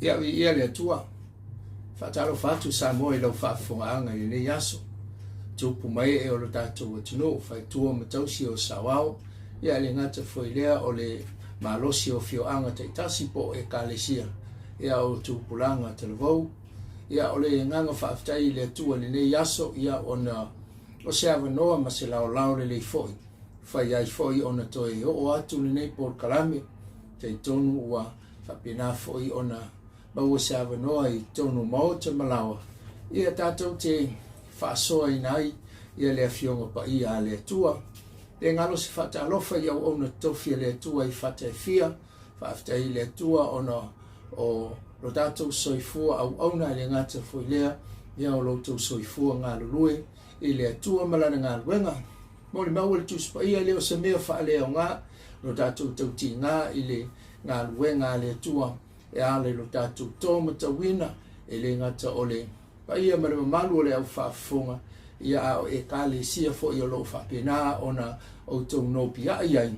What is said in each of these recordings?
Ia, viia le Atua. Faatalofa atu Samoa i lau faafofogaaga i lenei aso. Tupu ma ee o lo tatou atunuu, faletua ma tausi o saoao, ia e le gata foi i lea o le malosi o afioaga taitasi po o ekalesia, ia o tupulaga talavou. Ia o le agaga faafetai i le Atua i lenei aso, ia ona o se avanoa ma se laolao lelei foi, fai ai foi ona toe oo atu lenei polokalame, talitonu ua faapena foi ona maua se avanoa i totonu o maota ma laoa, ia tatou te faasoaina ai ia le Afioga Paia a le Atua. Le galo se faatalofa i auauna totofi a le Atua i fata e fia, faafetai i le Atua ona o lo tatou soifua auauna e le gata foi lea, ia o lo outou soifua galulue i le Atua ma lana galuega. Molimau e le Tusi Paia e le o se mea faaleaoga lo tatou tautiga i le galuega a le Atua e ala i lo tatou to matauina, e le gata o le paia ma le mamalu o le au faafofoga, ia a o ekalesia foi o lo o faapena ona outou nopiai ai,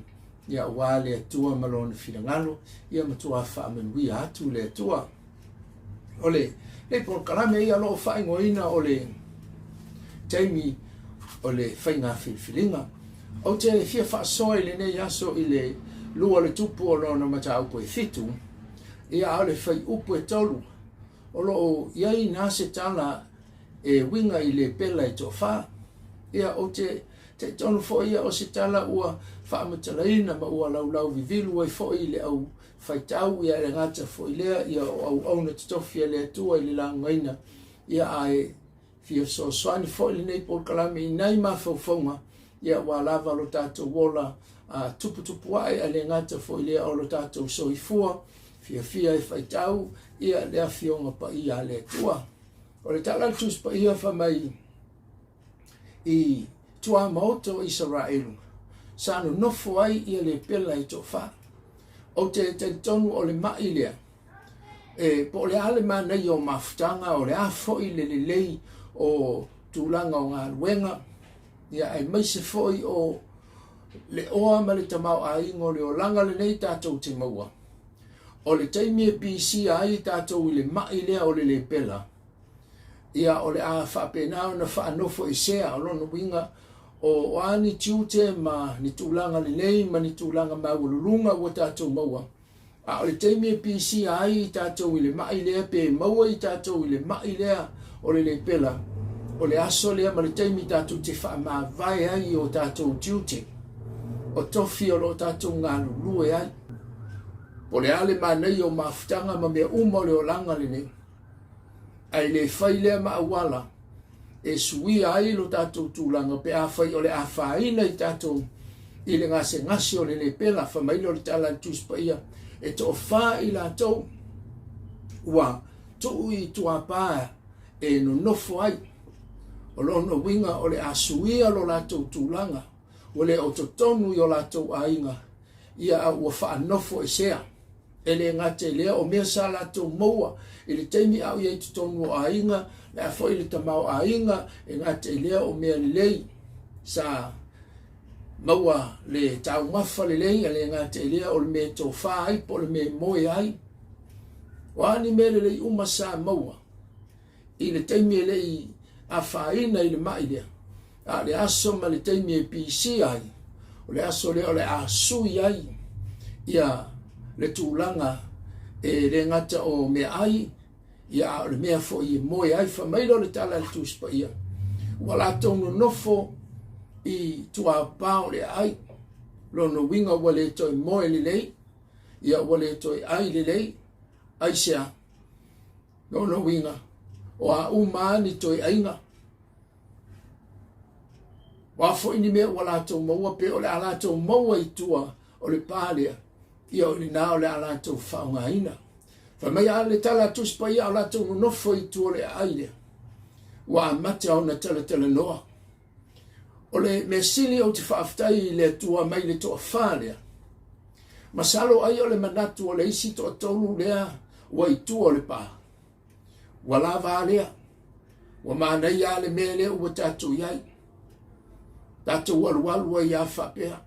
ia aua le Atua ma lona finagalo, ia matua faamanuia atu le Atua. O le nei polokalame ia o lo o faaigoaina o le taimi o le faiga filifiliga. Ou te fia faasoa i lenei aso i le lua o le tupu o lona mataupu e fitu, ia a o le fuaiupu e tolu, o lo o i ai na se tala e uiga i le pela e toafa. Ia ou te talitonu foi ia o se tala ua faamatalaina ma ua laulau vivilu ai foi i le au faitau, ia e gata foi lea ia o auauna totofi a le Atua i le laugaina, ia ae fia fesoasoani foi lenei polokalame i nai mafaufauga, ia ua lava lo tatou ola a tuputupu ae, ae le gata foi lea o lo tatou soifua fiafia e faitau ia le Afioga Paia a le Atua. O le tala a le Tusi Paia fai mai i tuamaota o Isaraelu, sa nonofo ai ia lepela e toafa. Ou te talitonu o le mai lea, e, po o le a le manaia o mafutaga, o le a foi le lelei o tulaga o galuega, ia aemaise foi o le oa ma le tamaoaiga o le olaga lenei tatou te maua. O le taimi e pisia ai tatou i le mai lea o le lepela, ia o le a faapena ona faanofoesea, o lona uiga o a ni tiute ma ni tulaga lelei ma ni tulaga maualuluga ua tatou maua, a o le taimi e pisia ai i tatou i le mai lea, pe maua i tatou i le mai lea o le lepela, o le aso lea ma le taimi tatou te faamavae ai i o tatou tiute, o tofi o lo o tatou galulue ai. Po o le a le manaia o mafutaga ma mea uma o le olaga lenei, ae le fai lea ma auala e suia ai lo tatou tulaga pe afai o le afaina i tatou i le gasegase o le lepela. Fai mai lea o le tala a le Tusi Paia, e toafa i latou ua tuu i tuapā e nonofo ai. O lona uiga o le a suia lo latou tulaga, ua le o totonu i o latou aiga, ia a ua faanofoesea. E le gata i lea, o mea sa latou maua i le taimi a o i ai i totonu o aiga, le a foi le tamaoaiga, e gata i lea o mea lelei sa maua le taumafa lelei, e le gata i lea o le mea e tofa ai po o le mea e moe ai. O a ni mea lelei uma sa maua i le taimi e le i afaina i le mai lea, A o le aso ma le taimi e pisia ai, o le aso lea o le a sui ai ia le tulaga e le gata o meaai, ia a o le mea foi e moe ai. Fai mai lea o le tala a le Tusi Paia, ua latou nonofo i tuapā o le aai. Lona uiga ua le toe moe lelei, ia ua le toe ai lelei, aisea? Lona uiga, o a uma lava ni toe aiga, O a foi ni mea ua latou maua, pe o le a latou maua i tua o le pa lea, ia o lena o le a latou faaaogaina. Fai mai a le tala a Tusi Paia o latou nonofo i tua o le aai lea, ua amata ona talatalanoa. O le mea sili ou te faafetai i le Atua mai le toafa lea. Masalo ai o le manatu o le isi toatolu lea ua i tua o le pa. Ua lava a lea. Ua manaia a le mea lea ua tatou i ai. Tatou alualu ai a faapea.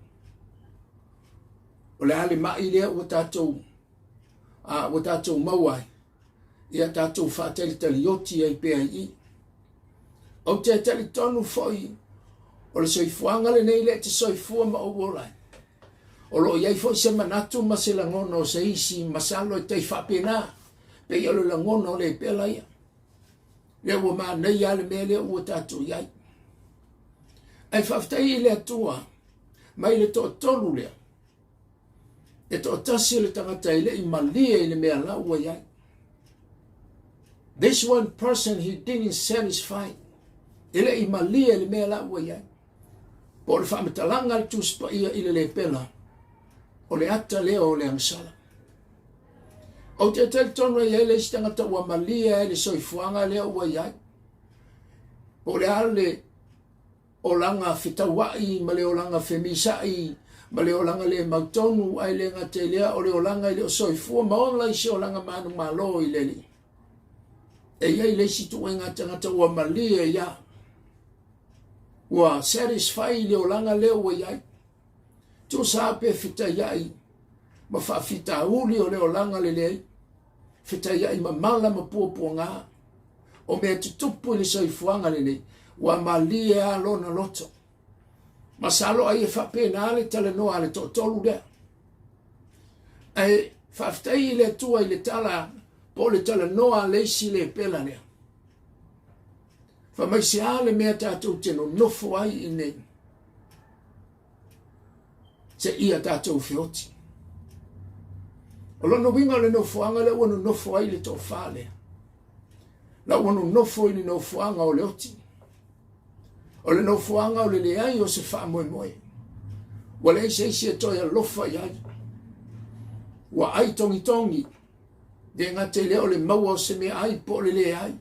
O le a le mai lea ua tatou, a, ua tatou maua ai. Ia tatou faatalitalioti ai pea i i. Ou te talitonu foi o le soifuaga lenei lea e te soifua ma ou ola ai. O lo o i ai foi se manatu ma se lagona o se isi, masalo e tai faapena, pei o le lagona o le pela ia. Lea ua manaia le mea lea ua tatou i ai. Ae faafetai i le Atua mai le toatolu lea, e toatasi le tagata e le i malie i le mea la ua i ai. This one person he didn't satisfy. E le i malie i le mea la ua i ai. Po o le faamatalaga a le Tusi Paia i le lepela, o le ata lea o le agasala. Ou te talitonu e i ai le isi tagata ua malie ai le soifuaga lea ua i ai. Po o le a le olaga fetauai ma le olaga femisa'i ma le olaga le mautonu, ae le gata i lea o le olaga e le o soifua ma ola i se olaga manumalo i le Alii. E i ai le isi tuuaiga tagata ua malie ia, ua satisfy le olaga lea ua i ai. Tusa pe fetaiai ma faafitauli o le olaga le leai, fetaiai ma mala ma puapuaga, o mea tutupu i le soifuaga lenei, ua malie a lona loto. Masalo ai e faapena le talanoa a le toatolu lea. Ae faafetai i le Atua i le tala po o le talanoa a le isi lepela lea. Fai mai se a le mea tatou te nonofo ai i nei seia tatou feoti. O lona uiga o le nofoaga lea ua nonofo ai le toafa lea, la ua nonofo i le nofoaga o le oti, o le nofoaga o le leai o se faamoemoe, ua leai se isi e toe alofa i ai, ua ai togitogi, le gata i lea o le maua o se meaai po o le leai,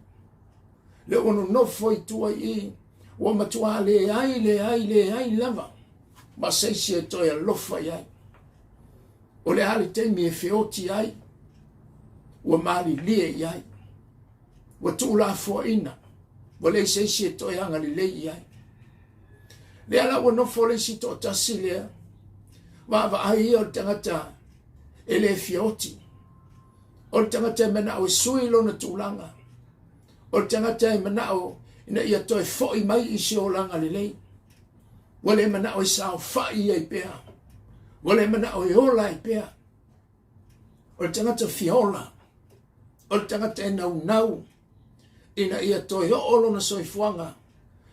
lea ua nonofo i tua i i, ua matuā leai, leai, leai lava ma se isi e toe alofa i ai. O le a le taimi e feoti ai, ua malilie i ai, ua tuulafoaina, ua leai se isi e toe agalelei i ai. Lea la ua nofo le isi toatasi lea, vaavaai ia o le tagata e le fia oti, o le tagata e manao e sui lona tulaga, o le tagata e manao ina ia toe foi mai i se olaga lelei. Ua le manao e saofai ai pea, ua le manao e ola ai pea. O le tagata fia ola, o le tagata e naunau ina ia toe oo lona soifuaga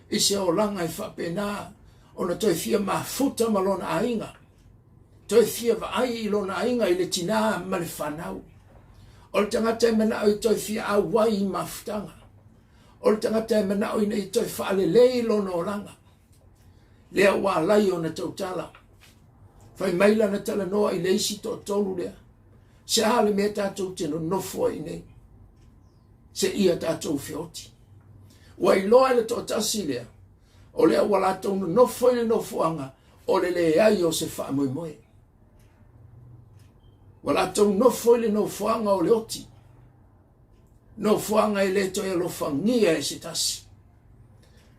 i se olaga e faapena ona toe fia mafuta ma lona aiga, toe fia vaai i lona aiga i le tinā ma le fanau. O le tagata e manao i toe fia auai i mafutaga. O le tagata e manao ina ia toe faalelei lona olaga. Lea ua alai ona tautala. Fai mai lana talanoa i le isi toatolu lea. Se a le mea tatou te nonofo ai nei? Seia tatou feoti. Ua iloa e le toatasi lea, o lea ua latou nonofo i le nofoaga o le leai o se faamoemoe. Ua latou nofo i le nofoaga o le oti, nofoaga e le toe alofagia e se tasi.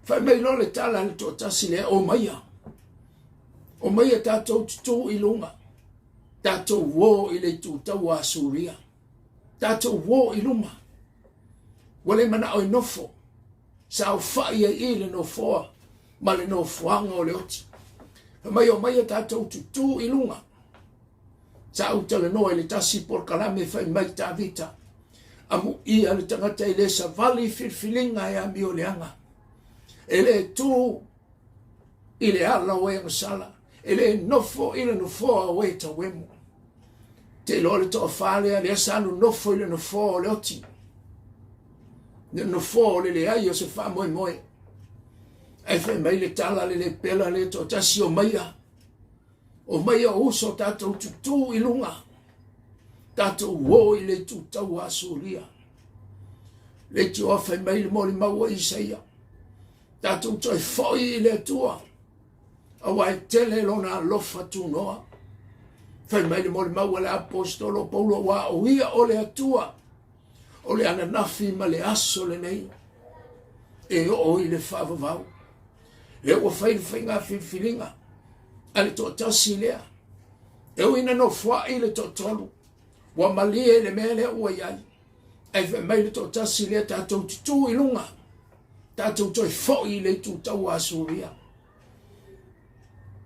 Fai mai loa le tala a le toatasi lea, omaia, omaia tatou tutū i luga, tatou uō i le itu taua a Suria, tatou uō i luma. Ua le manao e nofo, saofai ai i le nofoa ma le nofoaga o le oti. Fai mai, omaia tatou tutū i luga. Sa ou talanoa i le tasi polokalame fai mai Tavita, amuia le tagata e le savali i filifiliga e amioleaga, e le tu i le ala o e agasala, e le nofo i le nofoa o e tauemu. Te iloa le toafa lea, lea sa nonofo i le nofoa o le oti, le nofoa o le leai o se faamoemoe. Ae fai mai le tala le lepela le toatasi omaia, Omaia o uso tatou tutū i luga, tatou uō i le itu taua a Suria. Leitioa fai mai le molimau a Isaia, tatou toe foi i le Atua, aua e tele lona alofa tunoa. Fai mai le molimau a le Aposetolo o Paulo, aua o ia o le Atua, o le ananafi ma le aso lenei, e oo i le faavavau. Lea ua fai le faiga filifiliga a le toatasi lea. E ui ina nofoai le toatolu, ua malie i le mea lea ua i ai. Ae fai mai le toatasi lea tatou te tu i luga, tatou toe foi i le itu taua a Suria.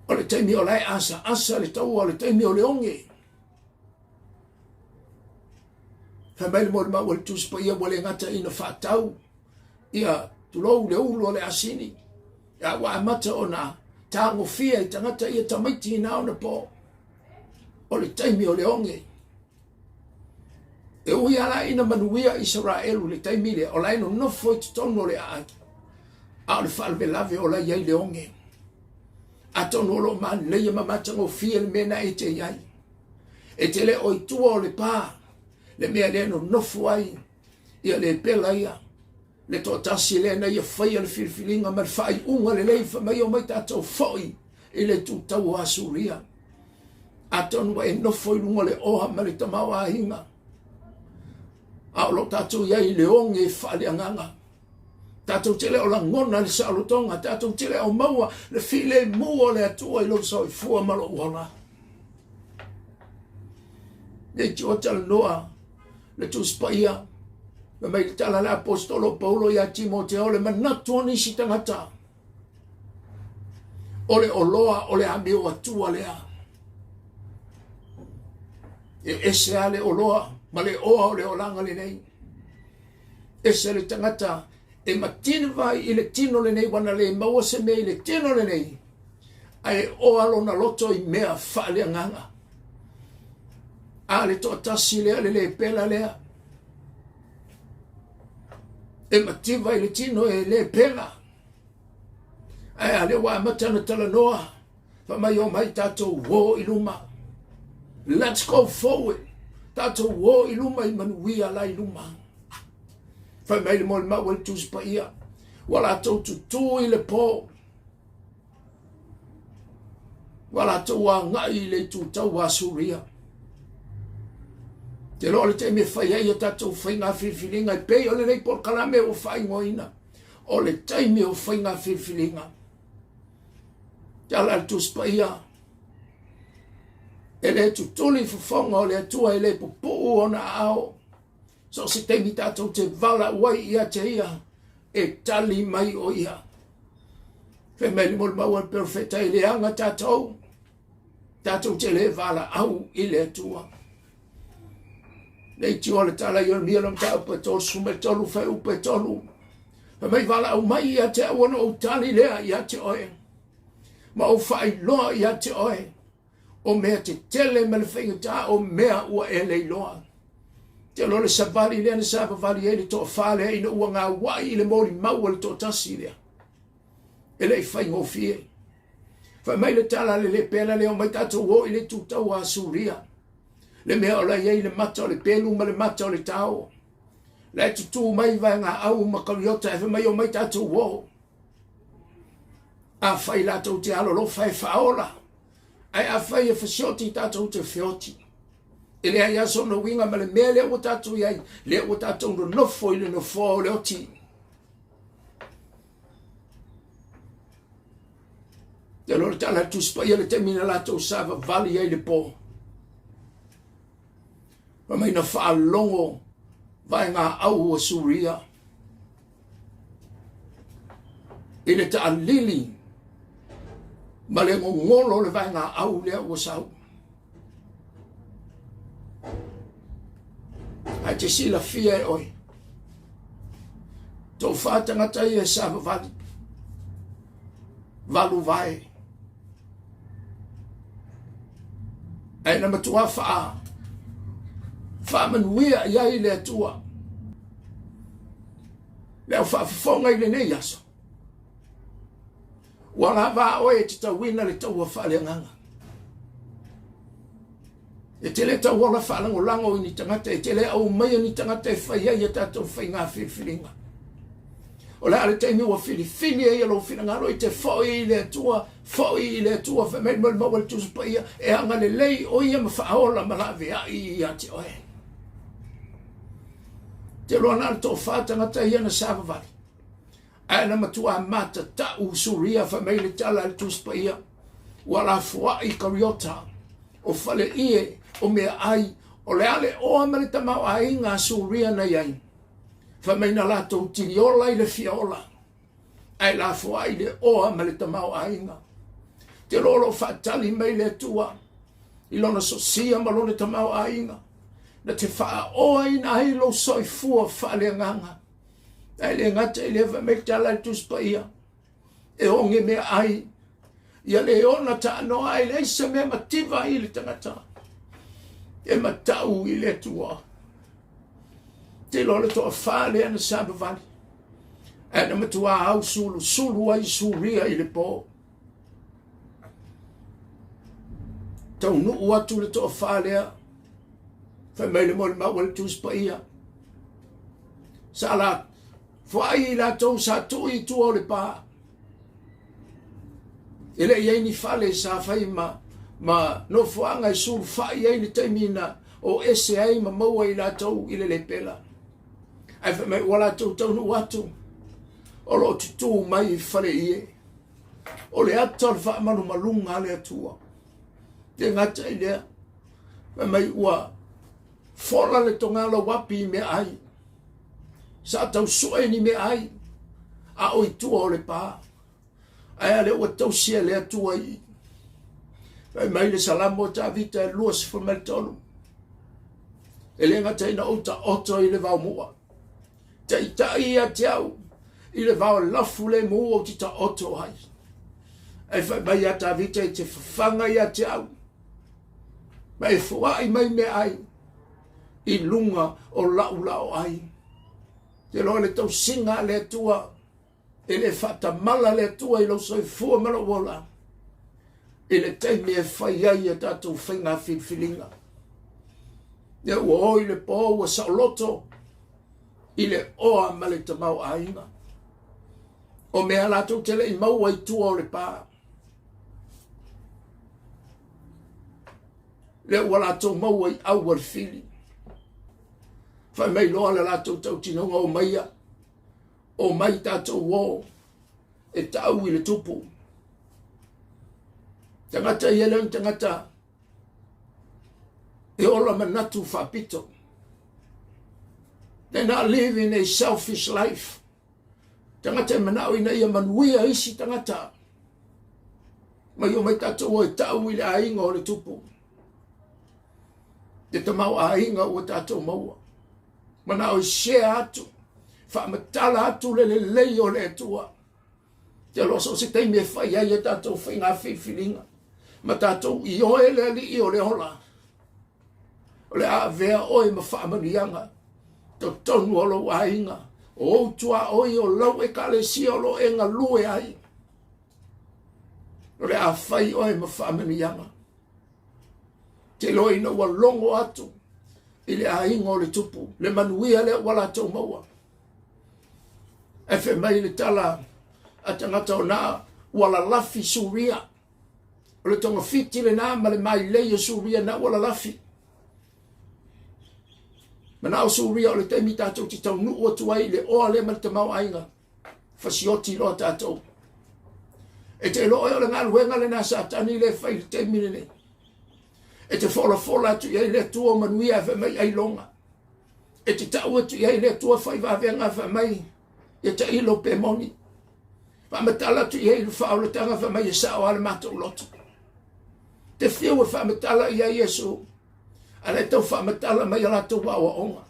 O le taimi o la e asaasa le taua, o le taimi o le oge. Fai mai le molimau a le Tusi Paia ua le gata ina faatau ia tulou le ulu o le asini, a ua amata ona tagofia i tagata ia tamaiti na ona po. O le taimi o le oge. E ui lava la ina manuia Isaraelu i le taimi lea, o la e nonofo i totonu o le aai, a o le faalavelave o la e i ai le oge. Atonu o lo o manaia ma matagofie le mea na e te i ai. E te le o i tua o le pa, le mea lea nonofo ai ia lepela ia, le toatasi lea na ia faia le filifiliga ma le faaiuga lelei fai mai omai tatou foi i le itu tau o Asuria. Atonu ua e nofo i luga o le oa ma le tamaoaiga, a o lo o tatou i ai i le oge faaleagaga. Tatou te le o lagona le saolotoga, tatou te le o maua le filemu o le Atua i lou soifua ma lou ola. Nei te o talanoa le Tusi Paia, fai mai le tala a le Aposetolo o Paulo ia Timoteo, le manatu o nisi tagata, o le oloa o le amio atua lea. E ese lava le oloa ma le oa o le olaga lenei. Ese le tagata e mativa i le tino lenei, ua na le maua se mea i le tino lenei, ae oa lona loto i mea faaleagaga. A le toatasi lea, le lepela lea, e mativa i le tino e lepela. Ae a lea ua amata ona talanoa, fai mai omai tatou o i luma. Let's go forward. Tatou o i luma i manuia la i luma. Fai mai le molimau a le Tusi Paia, ua latou tutū i le po, ua latou agai i le itu tau a Suria. Te loa le taimi e fai ai a tatou faiga filifiliga e pei o lenei polokalame ua faaigoaina o le taimi o faiga filifiliga. Te ala le Tusi Paia, e le tutuli fofoga o le Atua e le pupuu ona aao. So o se taimi tatou te valaau ai ia te ia, e tali mai o ia. Fai mai le molimau a le perofeta e leaga tatou, tatou te le valaau i le Atua. Le itio le tala i Ieremia le mataupu e 33 fuaiupu e 3. Fai mai valaau mai ia te au ona ou tali lea ia te oe, ma ou faailoa ia te oe o mea tetele ma le faigata o mea ua e le iloa. Te loa le savali lea na savavali ai le toafa lea ina ua gauai i le molimau a le toatasi lea. E le i faigofie. Fai mai le tala a le lepela lea, omai tatou o i le itu tau a Asuria. Le mea o la i ai le mata o le pelu ma le mata o le tao. La e tutū mai vaegaau ma kariota e fai mai omai tatou o. Afai latou te alolofa e faaola, ae afai e fasioti tatou te feoti. E leai lava sona uiga ma le mea lea ua tatou i ai, lea ua tatou nonofo i le nofoa o le oti. Te loa le tala a le Tusi Paia le taimi na latou savavali ai le po. Fai mai na faalogo vaegaau o Suria i le taalili ma le gogolo o le vaegaau lea ua sau. Ae te silafia e oe, toafa tagata ia e savavali, valu vae. Ae na matua faa faamanuia i ai le Atua. Le au faafofoga i lenei aso, ua lava oe e te tauina le taua faaleagaga. E te le tauola faalagolago i ni tagata, e te le aumaia ni tagata e fai ai a tatou faiga filifiliga. O le a le taimi ua filifili ai e lou finagalo e te foi i le Atua, foi i le Atua, fai mai le maua le Tusi Paia, e agalelei o ia ma faaola ma laveai ia te oe. Te loa na o le toafa tagata ia na savavali. Ae na matuā matatau Suria fai mai le tala a le Tusi Paia, ua lafoai kariota, o faleie, o meaai, O le a le oa ma le tamaoaiga a Suria na i ai? Fai mai na latou tiliola i le fia ola, ae lafoai le oa ma le tamaoaiga. Te loa o lo o faatali mai le Atua i lona sosia ma lona tamaoaiga, na te faaoaina ai lou soifua faaleagaga. Ae le gata i lea, fai mai le tala a le Tusi Paia, e oge meaai ia le ona taanoa ai leai se mea mativa i le tagata e matau i le Atua. Te iloa le toafa lea na savavali ae na matuā au sulusulu ai Suria i le po. Taunuu atu le toafa lea, fai mai le molimau a le Tusi Paia, sa la Foai i latou sa tuu i tua o le pa. E le i ai ni fale sa fai ma, ma nofoaga e sulufai ai le taimi na o ese ai ma maua i latou i le lepela. Ae fai mai ua latou taunuu atu, o lo o tutū mai i fale ie. O le ata o le faamalumaluga a le Atua. Le gata i lea, fai mai ua fola le togala uapi i meaai. Sa tau sue ni meaai a o i tua o le pa. Ae a lea ua tausi e le Atua i i. Fai mai le Salamo a Tavita e 23. E le gata ina ou taoto i le vaomua. Taitai ia te au i le vao lafu le mu ou te taoto ai. Ae fai mai ia Tavita e te fafaga ia te au. Ma e foai mai meaai i luga o lau laoai. Te loa le tausiga a le Atua, e le faatamala le Atua i lou soifua ma lou ola, i le taimi e fai ai a tatou faiga filifiliga. Ia ua o i le po ua saoloto i le oa ma le tamaoaiga. O mea latou te le i maua i tua o le pa. Lea ua latou maua i au a le fili. Fai mai loa le latou tautinoga o maia, o mai tatou o e tau i le tupu. Tagata ia lea tagata e ola manatu faapito. They're not living a selfish life. Tagata e manao ina ia manuia isi tagata. Mai o mai tatou o e tau i le aiga o le tupu. Te tamau aiga ua tatou maua. Manao e share atu, faamatala atu le lelei o le Atua. Te aloa so o se taimi e fai ai e tatou faiga filifiliga. Ma tatou ioe le alii o le ola. O le a avea oe ma faamanuiaga totonu o lou aiga, o ou tuaoi o lau ekalesia o lo o e galue ai. O le a fai oe ma faamanuiaga. Te iloa ina ua logo atu i le aiga o le tupu, le manuia lea ua latou maua. Ae fai mai le tala a tagata o na ua lalafi Suria. O le togafiti lena ma le mailei o Suria na ua lalafi. Manao Suria o le taimi tatou te taunuu atu ai i le oa lea ma le tamaoaiga, fasioti loa tatou. E te iloa oe o le galuega lena Satani le fai i le taimi lenei. E te folafola atu i ai le Atua o manuia e fai mai ailoga. E te tau atu i ai le Atua fai vavega e fai mai ia tailo pe moni. Faamatala atu i ai le faaolataga fai mai e sao lava le matou loto. Te fiu e faamatala i ai Iesu, a le tau faamatala mai a latou aoaoga,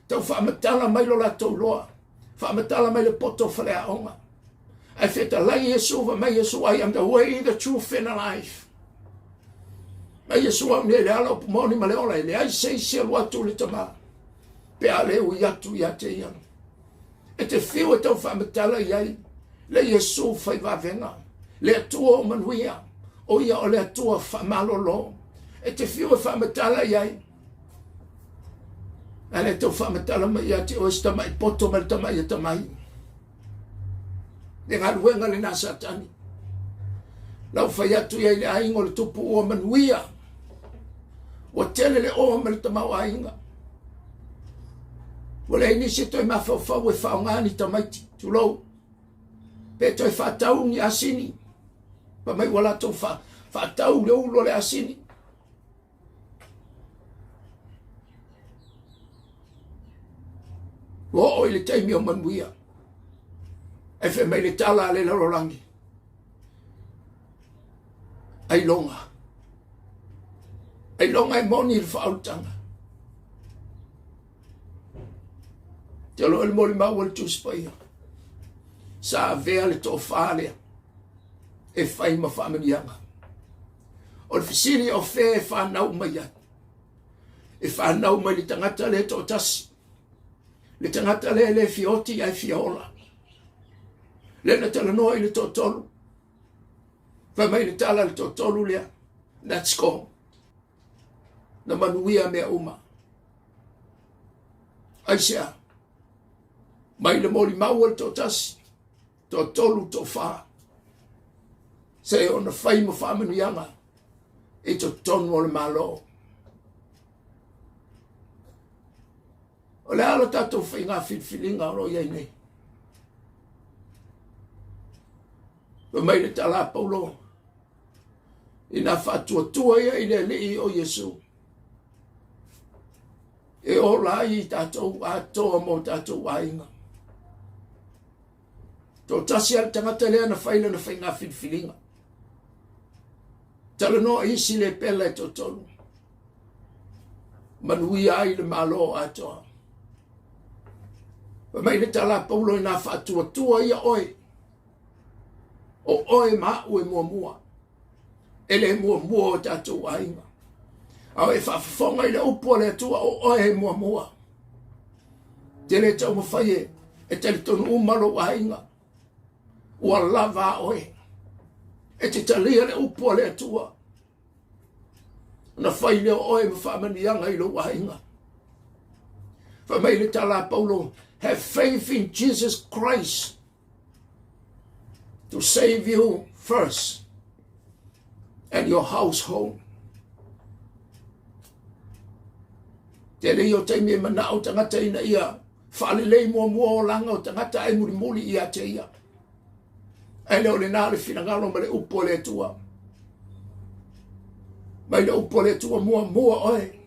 tau faamatala mai lo latou loa, faamatala mai le poto faleaoga. Ae fetalai Iesu, fai mai Iesu, I am the way, the truth and the life. Mai Iesu au nei le ala upu moni ma le ola, e leai se isi alu atu le tama, pe a le ui atu ia te ia. E te fiu e tau faamatala i ai le Iesu fai vavega, le Atua o manuia, o ia o le Atua faamalolo. E te fiu e faamatala i ai, ae le tau faamatala mai ia te oe se tamai poto ma le tamai atamai. Le galuega lena Satani. Lau fai atu i ai le aiga o le tupu ua manuia. Ua tele le oa ma le tamaoaiga. Ua leai nisi e toe mafaufau e faaaoga ni tamaiti, tulou, pe toe faatau ni asini, fai mai ua latou faatau le ulu o le asini. Ua oo i le taimi o manuia. Ae fai mai le tala a le lalolagi, ailoga. Ailoga e moni le faaolataga. Te aloa le molimau a le Tusi Paia. Sa avea le tofa lea e fai ma faamanuiaga. O le fesili o fea e fanau mai ai? E fanau mai le tagata lea toatasi. Le tagata lea e le fia oti ae fia ola. Lea na talanoa i le toatolu. Fai mai le tala le toatolu lea. Let's go. Na manuia mea uma. Aisea? Mai le molimau a le toatasi, toatolu, toafa. Se ona fai ma faamanuiaga i totonu o le Malo. O le a le tatou faiga filifiliga o lo o i ai nei? Fai mai le tala a Paulo, ina faatuatua ia i le Alii o Iesu, e ola ai i tatou atoa ma o tatou aiga. Toatasi lava le tagata lea na fai lana faiga filifiliga. Talanoa isi le pela e toatolu. Manuia ai le Malo atoa. Fai mai le tala a Paulo ina faatuatua ia oe. O oe ma au e muamua. E le muamua o tatou aiga. A e faafofoga i le upu a le Atua, o oe e muamua. Te le taumafai e, e talitonu uma lou aiga. Ua lava a oe. E te talia le upu a le Atua. Ona fai lea o oe ma faamanuiaga i lou aiga. Fai mai le tala a Paulo, have faith in Jesus Christ to save you first and your household. Tele ia o taimi e manao tagata ina ia faalelei muamua olaga o tagata ae mulimuli ia te ia. Ae le o lena le finagalo ma le upu a le Atua. Mai le upu a le Atua muamua oe.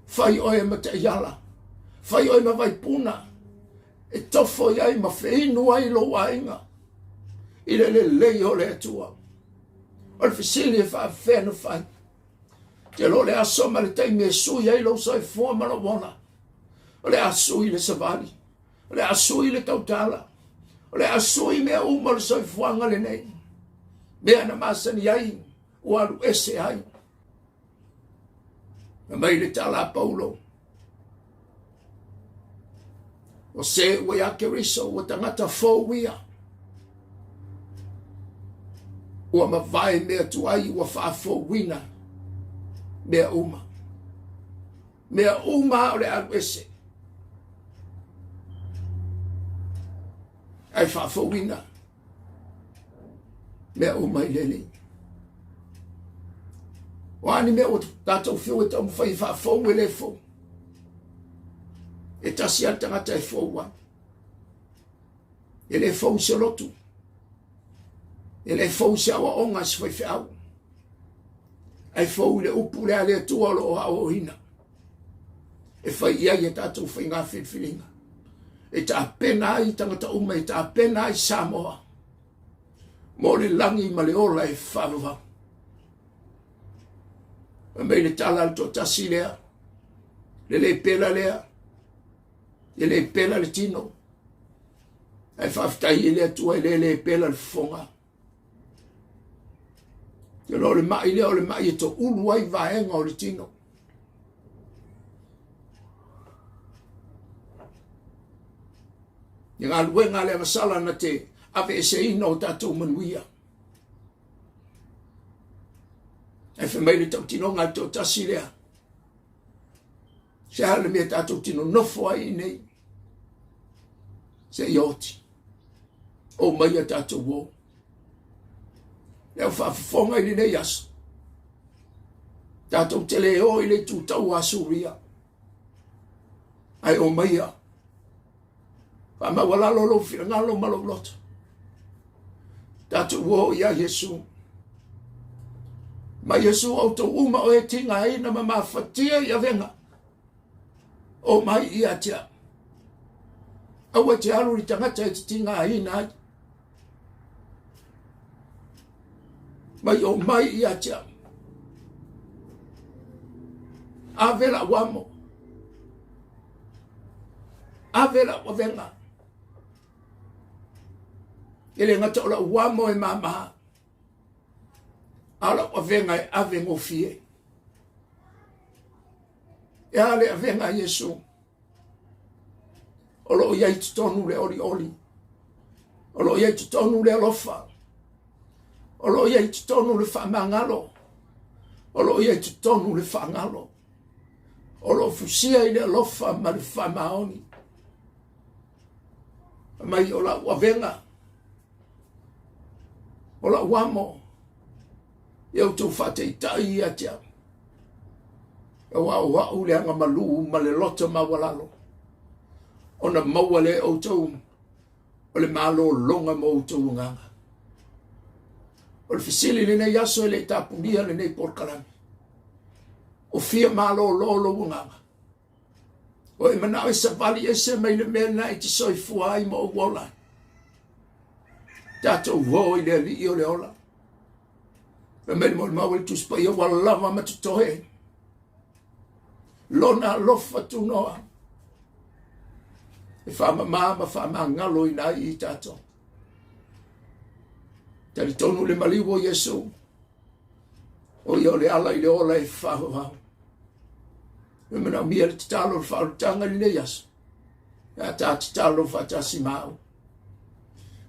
Fai oe ma taiala. Fai oe ma vaipuna. E tofo i ai ma feinu ai lou aiga i le lelei o le Atua. O le fesili e faafefea na fai. Te lo le aso ma le taimi e sui ai lou soifua ma lou ola. O le a sui le savali. O le a sui le tautala. O le a sui mea uma o le soifuaga lenei. Mea na masani ai, ua alu ese ai. Fai mai le tala a Paulo, o se ua iā Keriso, ua tagata fou ia. Ua mavae mea tuai, ua faafouina mea uma. Mea uma o le alu ese. Ae faafouina mea uma i le Alii. O a ni mea ua tatou fiu e taumafai e faafou e le fou. E tasi lava le tagata e fou ai. E le fou se lotu. E le fou se aoaoga se faifeau. Ae fou i le upu lea a le Atua o lo o aoaoina. E fai i ai a tatou faiga filifiliga. E tapena ai tagata uma, e tapena ai Samoa mo le lagi ma le ola e faavavau. Fai mai le tala a le toatasi lea, le le pela lea, e le pela le tino. Ae faafetai i le Atua e le le pela le fofoga. Te o le mai lea o le mai e toulu ai vaega o le tino. Le galuega a le agasala na te aveeseina o tatou manuia. Ae fai mai le tautinoga a le toatasi lea. Se a le mea tatou te nonofo ai i nei. Se i oti. O mai a tatou o. Le au faafofoga i lenei aso. Tatou te le o i le itu tau a Suria. Ae o maia. Faamaualalo lou finagalo ma lou loto. Tatou o ia Iesu. Ma Iesu outou uma o e tigaina ma mafatia i avega. O mai ia te au. Aua e te alu i le tagata e te tigaina ai. Mai o mai ia te au. Ave lau amo. Ave lau avega. E le gata o lau amo e māmā, a o lau avega e ave gofie. E a le avega a Iesu? O lo o i ai totonu le olioli. O lo o i ai totonu le alofa. O lo o i ai totonu le faamagalo. O lo o i ai totonu le faagalo. O lo o fusia i le alofa ma le faamaoni. Mai o lau avega, o lau amo, ia outou faataitai ia te au. Aua o au le agamalu ma le loto maualalo, ona maua lea e outou o le malologa mo outou agaga. O le fesili i lenei aso e le i tapunia lenei polokalame, o fia malolo lou agaga? O e manao e savali ese mai le mea lena e te soifua ai ma ou ola. Tatou o i le alii o le ola. Fai mai le molimau a le Tusi Paia ua lava ma totoe. Lona alofa tunoa e faamama ma faamagaloina ai i tatou. Talitonu le maliu o Iesu, o ia o le ala i le ola e faavavau. E manaomia le tatalo le faaolataga i lenei aso. Ia ta tatalo faatasi ma au.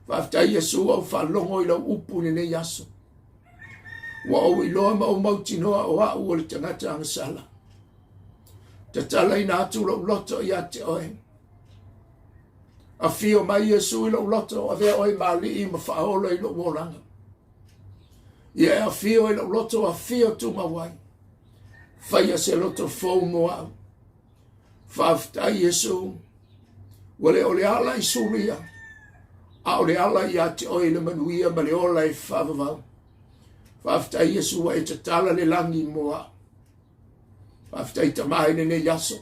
Faafetai Iesu ua ou faalogo i lau upu i lenei aso. Ua ou iloa ma ou mautinoa o au o le tagata agasala. Tatalaina atu lou loto ia te oe. Afio mai Iesu i lou loto, avea oe ma alii ma faaola i lou olaga. Ia e afio i lou loto, afio tumau ai. Faia se loto fou mo au. Faafetai Iesu, ua le o le ala i Suria, a o le ala ia te oe le manuia ma le ola e faavavau. Faafetai Iesu ua e tatala le lagi mo au. Faafetai Tama i lenei aso.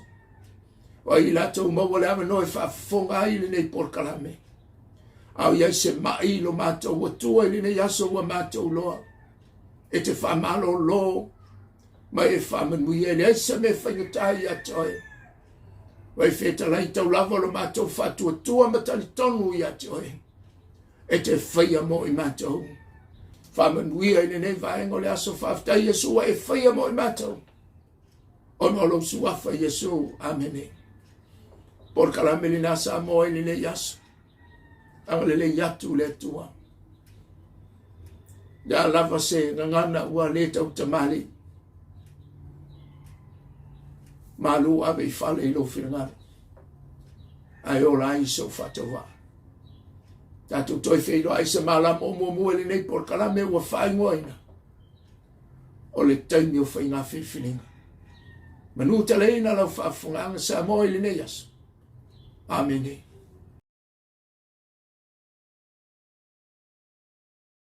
O ai i latou maua le avanoa e faafofoga ai i lenei polokalame. A o i ai se mai i lo matou Atua i lenei aso ua matou loa. E te faamalolo ma e faamanuia e leai se mea faigata ia te oe. Ua e fetalai tau lava lo matou faatuatua ma talitonu ia te oe. E te faia mo i matou. Faamanuia i lenei vaega o le aso. Faafetai Iesu ua e faia mo i matou. Ona o lou suafa Iesu. Amene. Polokalame lena Samoa i lenei aso. Agalelei atu le Atua. Le a lava se gagana ua le tautamalii. Malu ave i fale i lou finagalo. Ae ola ai sou faatauvaa. Tatou toe feiloai se malama o muamua i lenei polokalame ua faaigoaina o le taimi o faiga filifiliga. Manu taleina lau faafofogaaga Samoa i lenei aso. Amene.